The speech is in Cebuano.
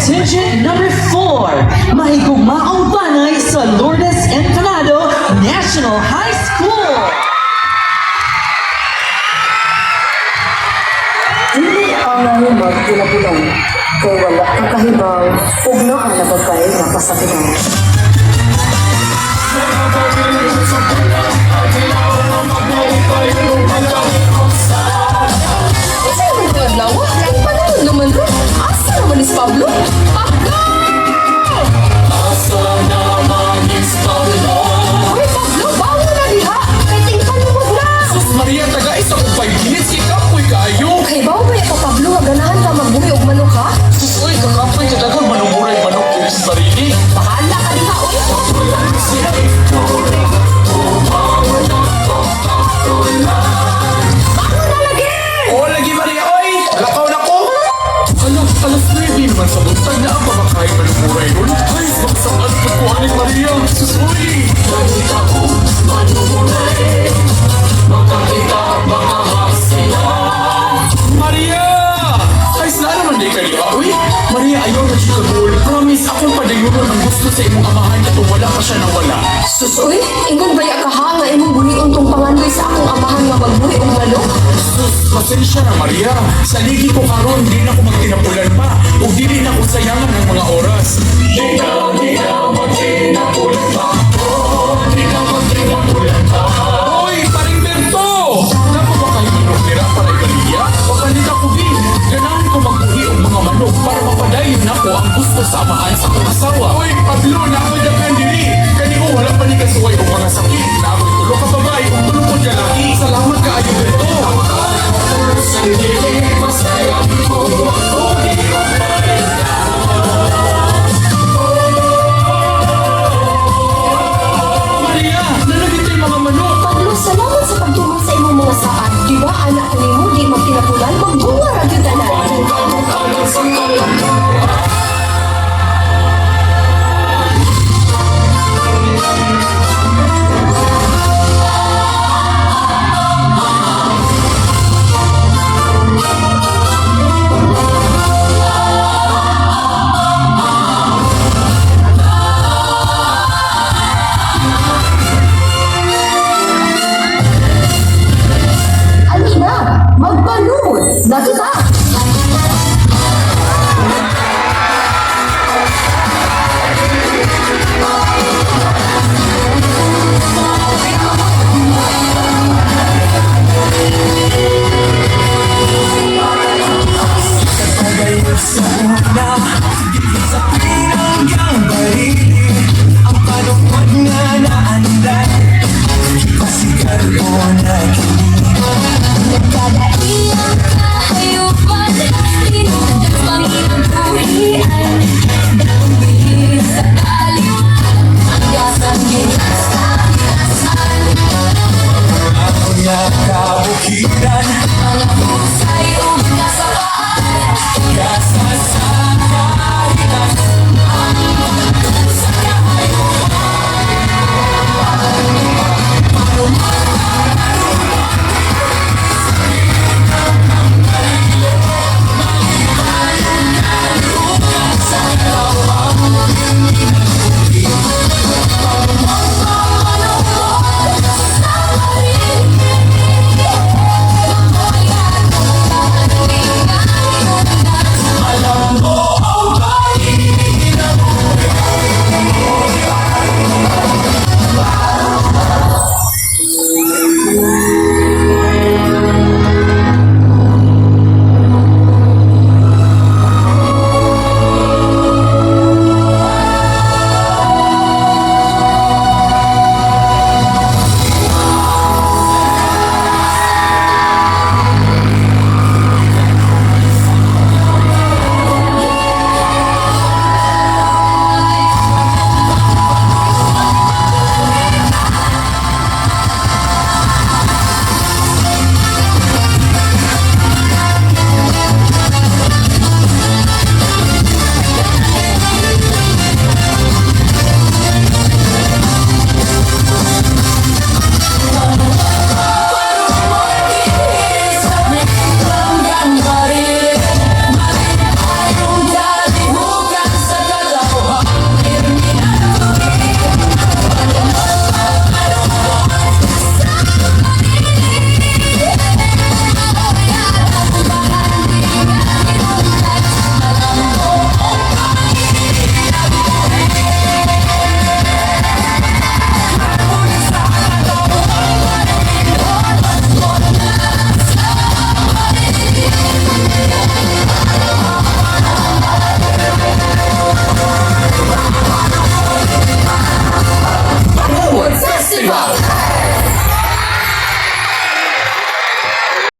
Contingent number 4, Mahigugmaong Banay sa Lourdes Encanado National High School. Dili angay magtinapulan kay wala ka kahibaw ug naa na ba kay mapasakitan. Isa naman ito adlaw? Ang panahon naman ro. Asa naman is Pablo? Pablo! Asa naman is Pablo? Uy, Pablo, bawo na diha! Kay tingpan mo na! Sus Maria, taga isa ko 5 minutes, ikapoy kaayo. Kay bawo ba ka Pablo nga ganahan ka magbuhi og manok ha? Sus, uy, kakapoy kadagang manumuray manok diri sa sarili. Bahala ka diha, uy! Bago na lagi! Oh, lagi Maria, oy! Lakaw na ko! Hala, alas 9 naman sa buntag na ang pamakain manumuray nun. Ay, magsakad pa ko aning Maria. Sus, uy! Maria! Ay, sana naman di ka diha, uy! Maria, ayaw na siya kagul. Promise, akong padayunon ang gusto sa imong amahan katong wala pa siya nawala. Sus, uy! Ingon ba ya ka ha nga imong buhion tong pangandoy sa akong amahan nga magbuhi og manok? Sus, pasensya na Maria. Sa ligi ko karon, di na ko magtinapulan pa. O dili na ko sayangan ng mga oras. Di na magtinapulan pa. Oh, di na magtinapulan pa. Hoy, paring Berto! Nako ba kayo manok nila para ibaliya? Papalit ako din. Ganahan ko magbuhi og mga manok para mapadayon nako ang gusto sa amahan sa kong asawa. Hoy, Pablo, na ako'y daghan diri. Kani ko wala pa ni kasuway og mga sakit. Na ako'y tulo ka babae ug tulo ko lalaki. Salamat kaayo, Berto. Maria, nalagit yung mga manok. Pablo, salamat sa pagtulong sa imong mga saad. Di ba, anak ko nimo, di magtinapulan, magbunga ra gyud tanan. Ali na, magpanumod na kita!